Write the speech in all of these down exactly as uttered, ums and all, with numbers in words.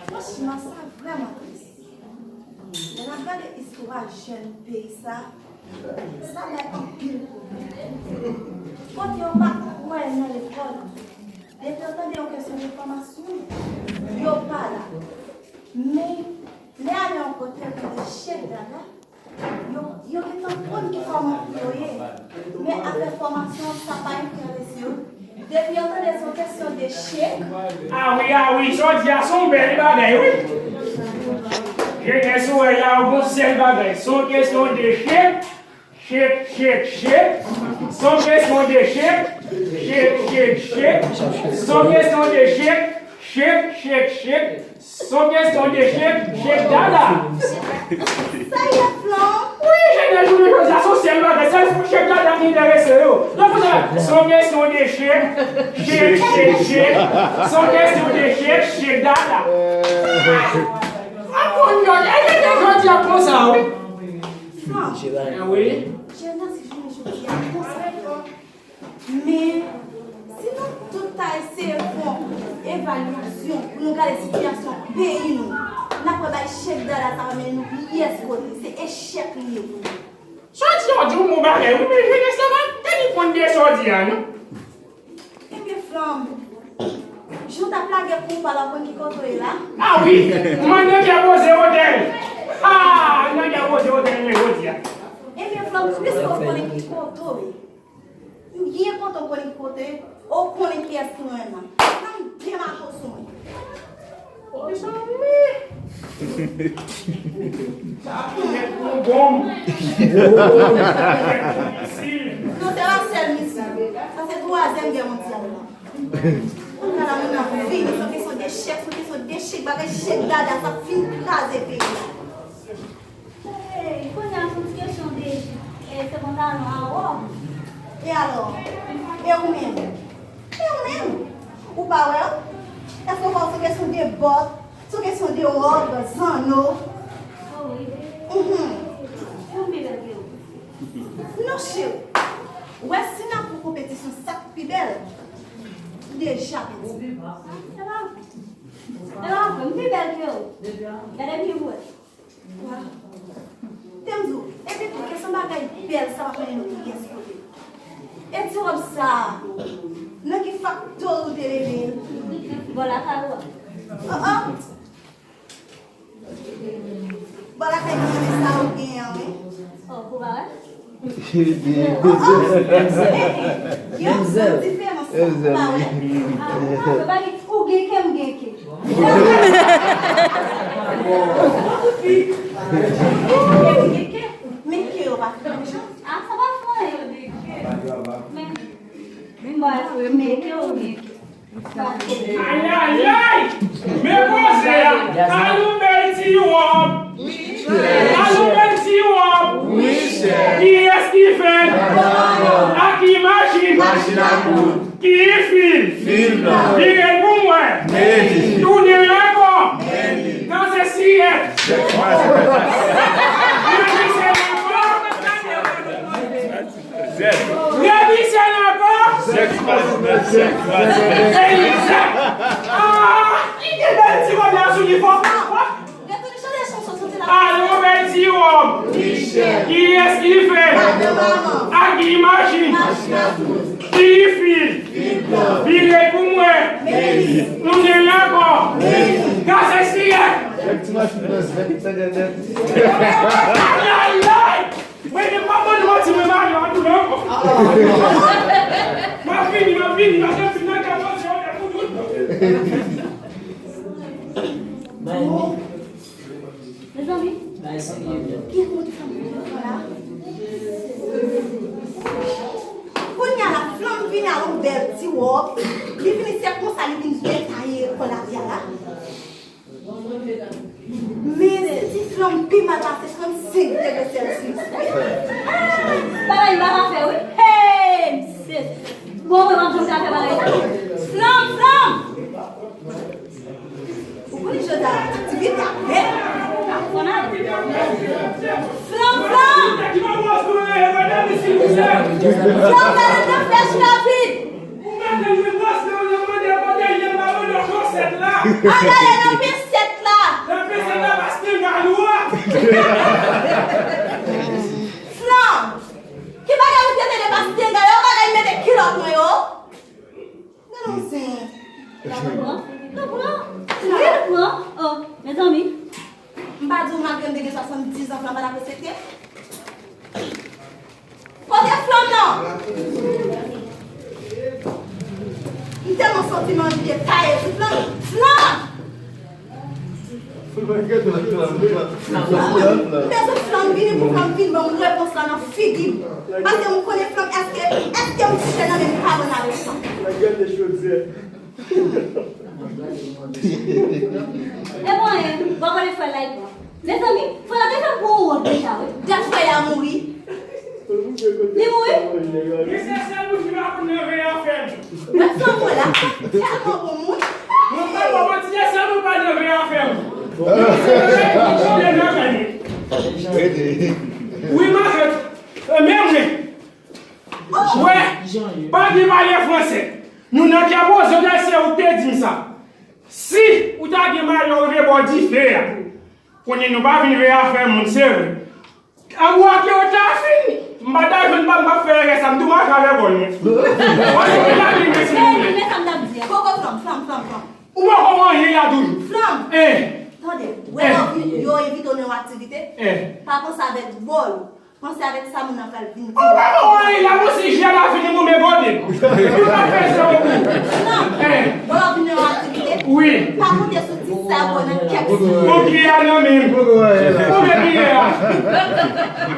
Franchman, sa vrèman tris. Lè n ap gade istwa jèn peyi sa, sa bay anpil pwoblèm. Kote yo pa kwè nan lekòl, depi yo tande yon kesyon de fòmasyon, yo pa la. Men, lè ale yon kote, yo tande chèk dada, yo, yo gentan konn ki kòman pou yo ye. Men afè fòmasyon, sa pa enterese yo. Depi yo tande se yon kesyon de chèk. Ah wi, ah wi, sa w di a se yon bèl bagay, wi. Jenès ou wè la, yon bon sèl bagay. Se yon kesyon de chèk, chèk, chèk, chèk. Se yon kesyon de chèk, chèk, chèk, chèk. Se yon kesyon de chèk, chèk, chèk, chèk. Se yon kesyon de chèk, chèk dada. Sa ye, Flanm? Wi, jenès jounen jodi a, se yon sèl bagay, sèl chèk dada ki enterese yo. Donk, se yon kesyon de chèk, chèk, chèk, chèk. Se yon kesyon de chèk, chèk dada. A konn yo, e jenès jodi a konsa, wi. Flanm. Wi. Jenès jounen jodi a konsa. Men, si nou tout ta eseye fè yon evalyasyon pou nou gade sitiyasyon peyi nou, n ap wè bay chèk dada sa va mennen nou pyès kote. Se echèk li ye pou nou. Sa w di a, w di yon bon bagay, wi, men jenès la pa tèt li konn de sa w di a, non. Ebyen, Flanm, jan w t ap lage kou w pa la, w konn ki kote w ye la? Ah wi, mwen nan kè poze otèl. Ah, nan kè poze otèl, men jodi a. Ebyen, Flanm, piske w konnen ki kote w ye, ou byen kontan w konnen ki kote, ou konnen kiyès ki nan men m nan. Nan m demache w sou mwen. Mezanmi! Sa ap vin nèt pou gonm. Non, se pa sèl misil. Sa se twazyèm gè mondyal la. Kounye a la, moun nan fini, se kesyon de chèk, se kesyon de chèk, bagay chèk dada, sa fin kraze peyi a. Hey, kounye a, se yon ti kesyon de, eh, se pantalon a wòb. E alò? E ou menm? E ou menm? Ou pa wè w? Èske ou pa wè se kesyon de bòt, se kesyon de wòb, zanno? Oh wi. Mhm. Ou pi bèl ke ou. Non, cheri. Ou wè, si n ap pou konpetisyon, sa k pi bèl, ou deja pèdi. Se pa vre. Se pa vre. M pi bèl ke ou. Gade byen pou wè. Waw. Te m di w, epi tou, kesyon bagay bèl sa pa mennen nou pyès kote. E ti wòb sa a, nan ki faktori w te leve l? Bò lakay ou a. Oh, oh. Bò lakay mwen, sa ou gen an, wi. Oh, pou pa wè? Gen yon diferans la, ou pa wè? Ah, ou pa gen, ou gen ke, m gen ke. Ou gen ke, men ke yo pa fè menm jan. Ah, sa pa fè anyen. Men, men ke yo gen ke. Ayayay! Men koze a! Al yon bèl ti wòb! Al yon bèl ti wòb! Kiyès ki fè l? Ak ki machin? Ki fil? Vire l pou mwen! Tounen l ankò! Nan se siyèt! Nan se siyèt ankò! Revizyon ankò. Sèks matinal, sèks matinal. Egzak. Ah, li gen bèl ti wòb la sou li fò. Alon bèl ti wòb. Kiyès ki fè? Ak ki machin? Ki fil? Vire pou mwen. Nou gen ankò. Kase siyèt. Ayayay. Mwen menm m ap ban nou manti, mwen pa ale antoule ankò. M ap vini, m ap vini, m ap vini nan kè manti, mwen pou tout. Mezanmi, ki kout fanm ki fè la? Kounye a la, Flanm vini a yon bèl ti wòb. Li vini se konsa, li vin detaye kòlabya la. Men se ti Flanm pi mal pase trannsenk degre Celsius. Bagay m pa ka fè wi. Hey, misye. Bon, mwen, m ap janm ka fè bagay sa. Flanm, Flanm. Ou konnen jodi a aktivite a bèl. Fò n ale. Flanm, Flanm. Flanm, gade nan flèch rapid. Ou mete lwi pase w nan mande kote l ye, m pa mande w konsèt la. Al ale nan pesyèt la! Nan pesyèt la, pa se galou a! Flanm! Ki bagay ou trete de pa se galou, bagay mete kilòt mwen yo? Gade yon zen. Nan pran? Nan pran? Wi, nan pran. Oh, mezanmi. M pa di w malgre m te gen swasanndiz an, flanm pa t ap respekte. Kote flanm nan? M tèlman santi m anvi de taye ti flanm. Flanm! M bezwen flanm vini pou flanm vin ban m repons la nan figi m. Paske m konnen flanm, èske, èske m kouche nan men m pa ban nan repons. E mwen, w ap ale fè like mwen. Mezanmi, fò la te fè m pran wont deja, wi. Dat frè a mouri. Li mouri? Men se sèl moun ki pa konn nan veye afè m. Mwen fè mwen la, tèlman bon moun. Mwen pa konn manti, se sèl moun pa nan veye afè m. Wi, ma fèt. Men mwen. Wè, pa gen pale franse. Nou nan kè poze, se ou k te di m sa. Si ou ta gen mayo rive bò dife a, kounye nou pa vin veye afè moun, se vre. Anbwa ke yo ta fini. M pa ta jwenn pa m pa fè erè sa, m tou mache avè bòl mwen. Wè, se pou ta vin mesi moun. Men sa m t ap di a. Poko flanm, flanm, flanm, flanm. Ou poko wè anyen la toujou. Flanm. Eh. Tande, wè, eh, yo envite w nan yon aktivite. Eh. Pa panse avèk bòl. Panse avèk sa moun nan pral vin di. Ou pa konprann anyen la, bon, si jwèt la fini, moumen gode. Ou pa fè sa, ou pou. Non. Bon, w ap vin nan yon aktivite. Wi. Pa konte sou ti sa yo nan kèk. Bon, piye a nan men m. Bon, men piye a.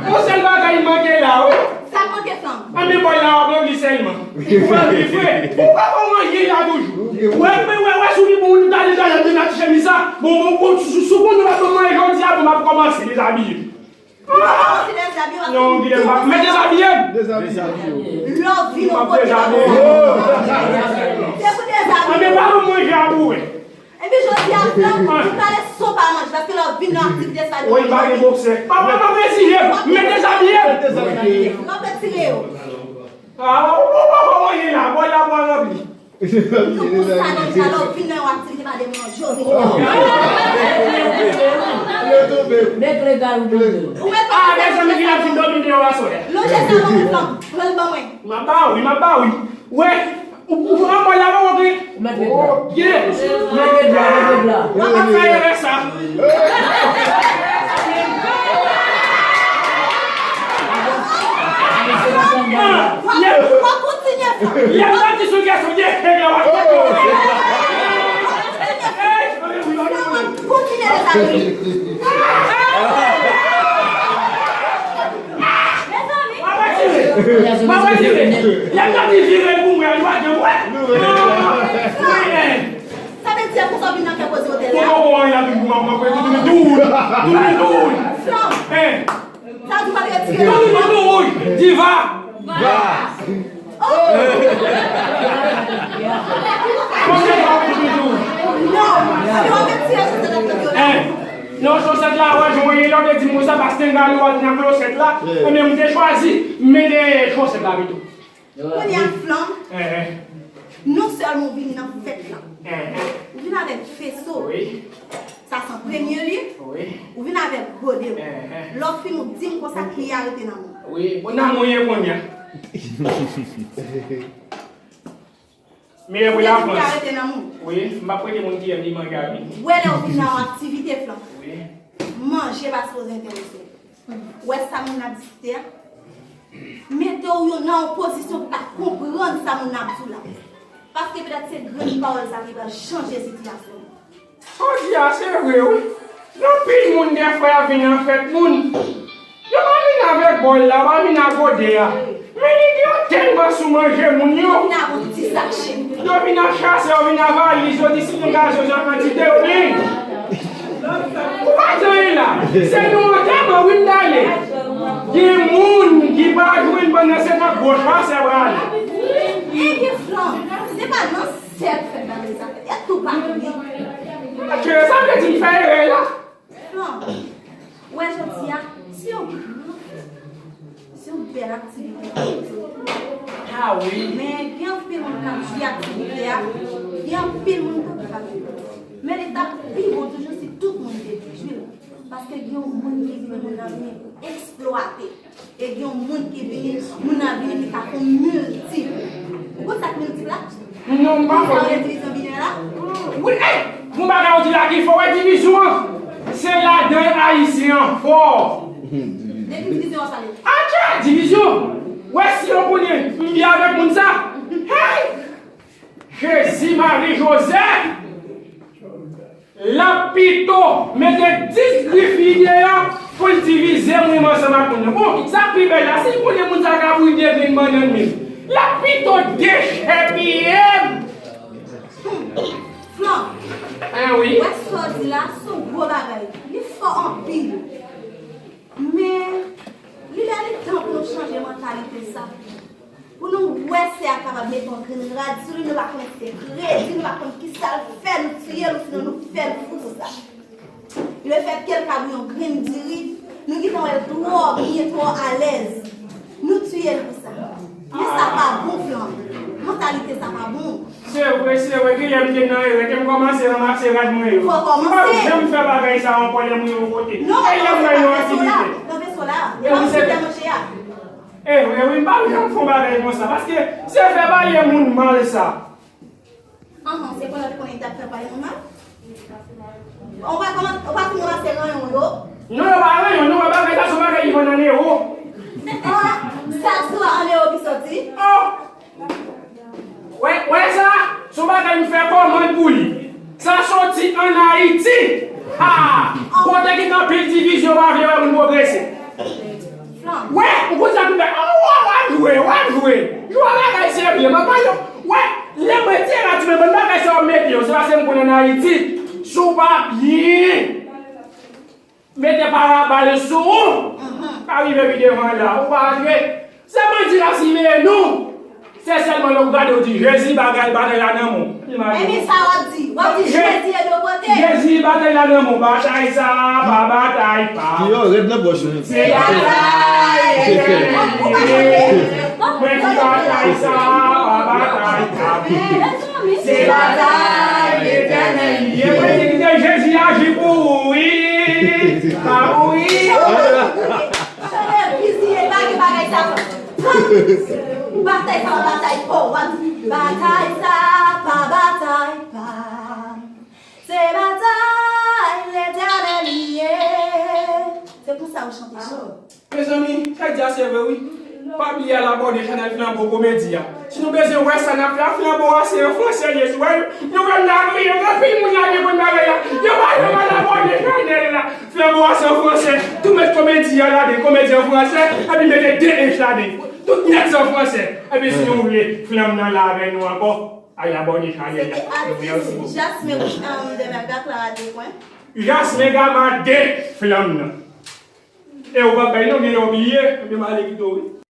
Bon, sèl bagay manke la, wi. Sa manke fanm. An men bòl la, w ap ranpli sèlman. Ou ranpli fre. Ou pa konprann anyen la toujou. Wè, wè, wè, wè, sou li pou ou, talè, talè, talè, ti chemiz sa. Bon, bon, bon, sou, sou, sou, bon, nou pa konprann anyen jodi a, bon, m ap kòmanse dezabiye. Non, Guilherme, pa mete dezabiye m. Dezabiye. Lè w vin ou kote la. Se pou dezabiye. Anben, pa ban mwen manje a pou wè. Epi jodi a, flanm, ou prale son pa manje, paske lè w vin nan aktivite sa, ou manje. Wi, m pa gen boksè. Pa, pa, pa, pa ezijen m. Mete dezabiye m. Lè w retire yo. Ah, ou, ou, ou, ou, ou, la, bòl la pral ranpli. Nou pou sa deja, lè w vin nan yon aktivite, pa demanje w vini. Nèg legal ou tonbe. Ou mèt pa. Ah, mezanmi, ki la fin dòmi deyò aswè. Lonje sa ban mwen, fanm. Pran l ban mwen. M ap ba ou, m ap ba ou. Wè, ou, ou pran bòl la, ou antre. Ou mèt ret la. Ou mèt ret la, mèt ret la. W ap fè erè sa. Lè m santi sou kè sou ye, nèg la w ap fè. Kontinye, mezanmi. M ap retire. M ap retire. Lè m santi vire l pou mwen, li pa janm wè. Sa vle di, se konsa w vin nan kè koze otèl la? Ou poko wè anyen la, tou, tou, tou, tou, tou, tou. Flanm. Sa di w pa t retire. Tou, tou, tou, tou, wi. Diva. Va. Oh! Konbyen fwa w vin tou? Non, si w ap retire chosèt ak tèt yo la. Eh, non, chosèt la, wè, jan w ye la, w te di m konsa, paske galou a te nan klosèt la. Ebyen, m te chwazi, m mete chosèt la pito. Kounye a, flanm, eh, eh, non sèlman ou vin nan fèt la, eh, eh, ou vin avèk feso. Wi. Sa se premye li. Wi. Ou vin avèk gode w. Eh, eh. Lè w fin, ou di m konsa ki a rete nan men w. Wi, bon, nan mwen ye kounye a. Meyè pou la Frans. Ou di m ki a rete nan men w. Wi, m pa prete moun ki yè m li manje a wi. Wè lè w vin nan yon aktivite, flanm. Wi. Manje pa sipoze enterese w. Wè sa moun ap diskite a? Mete w yo nan yon pozisyon pou ka konprann sa moun nan ap di w la. Paske petèt se grenn pawòl sa ki pral chanje sitiyasyon w. Sa w di a se vre wi. Gen anpil moun dèfwa y ap vin nan fèt moun. Yo pa vin avèk bòl la, yo pa vin ak gode a. Men nèg yo tèlman sou manje moun yo. Vin avèk ti sachè. Yo vin ak chasè, yo vin ak valiz, yo di si gen gazoz an kantite, yo plen. Ou pa di anyen la. Se nan antèman wi m t ale. Gen moun ki pa jwenn pandan se nan gwo chasè prale. E gen flanm. Se pa nan sèk fèt la men zafè. E tou pa wi. Sa vle di m fè erè la. Flanm, wè jodi a, se yon gran fèt. Se yon bèl aktivite. Ah wi. Men gen anpil moun k ap jwi aktivite a, gen anpil moun tou ki pa vle. T ap pi bon toujou si tout moun te pwodui l. Paske gen yon moun ki vini, moun nan vini pou eksplwate. E gen yon moun ki vini, moun nan vini ki ka fè yon miltip. Ou konn sa k miltip la? Non, m pa konn. Sa w vle divizyon biyè la? Wi, eh! Yon bagay ou di la ki fò, wè divizyon an. Se ladan Ayisyen an fò. De ki divizyon w ap pale? Atcha, divizyon! Wè si yo konnen m byen avèk moun sa. Hey! Jezi Mari Jozèf! L ap pito mete dis grif li deyò pou l divize m menm ansanm ak moun nan. Bon, sa k pi bèl la, si l konnen moun sa ka bouyi de grenn bannann menm, l ap pito dechèpiye m. Flan, eh wi, wè sa w di la, se yon gwo bagay. Li fò anpil. Men, li lè li tan pou nou chanje mantalite sa. Pou nou wè sè a kapab mete yon grenn rad sou li, nou pa konn se kredi, nou pa konn kisa l fè, nou tiye l, sinon nou fè l fou pou sa. Lefètke l ka bouyi yon grenn diri, nou gentan wè l twò byen, twò alèz. Nou tiye l pou sa. Men sa pa bon, Flan. Mantalite sa pa bon. Se vre, se vre, gen lè m te nan erè, ke m kòmanse ranmase rad mwen yo. Fò kòmanse. M p ap janm fè bagay sa ankò lè m rive yon kote. Non, e lè m wè yon aktivite. Nan veso la, nan veso la. E wi, se te manje a. E vre, wi, m p ap janm fè yon bagay konsa, paske se fè pale moun mal sa. Anhan, se konnen l konnen li t ap fè pale moun mal? Ou pa kòman, ou pa fin ranmase ranyon yo? Non, yo pa ranyon, non, bagay sa se yon bagay ki vann an ewo. Ah, sa se an ewo ki soti? Oh! Wè, wè sa, se yon bagay m fè kòmann pou li. Sa soti ann Ayiti. Ha! Kote ki gen anpil divizyon, pa vle wè moun pwogrese. Wè, ou konn sa m fè. Oh, w ap jwe, w ap jwe. Jwe bagay serye, m ap pale. Wè, lè mwen te la, ti mwen, bon bagay sa w ap mete yo. Se paske m konn ann Ayiti, si w pa byen mete parabal sou ou, pa rive pi devan la, ou pa jwe. Se bandi k ap siveye nou. Se sèlman lè ou gade, ou di, Jezi, bagay, batay la nan men w. Imajine. Ebyen, sa w ap di? W ap di, Jezi ede w pote. Jezi, batay la nan men w. Batay sa a pa batay pa. Yo, rèd nan pòch mwen. Se batay Letènèl li ye. Mwen di, batay sa a pa batay pa. Se batay Letènèl li ye. Mwen di, kite Jezi aji pou ou, wi. Pa pou wi. Chole, fiziye, pa gen bagay sa. Batay sa, batay pa w. W ap di, batay sa, pa batay pa m. Se batay Letènèl li ye. Se pou sa w chante chan. Mezanmi, sa k di a se vre wi. Pa bliye al abòne chanèl Flanbo Komedi a. Si nou bezwen wè sa n ap fè a, Flanbo a se an fransè li ye, si w wè l, nou wè l la, nou wè anpil moun la dekonn bagay la. Yo pa janm al abòne chanèl la. Flanbo a se an fransè. Tou met komedi a ladan, komedi an fransè, epi mete de H ladan. Tout nèt se an fransè. Epi si nou vle Flanm nan la avè nou ankò, al abòne chanèl la. Mèsi. Jasmin, um, de Mèga Clara de kwen. Jasmin Gama de Flanm nan. E ou pa bay non, gen lè w bliye, epi m ale kite w wi.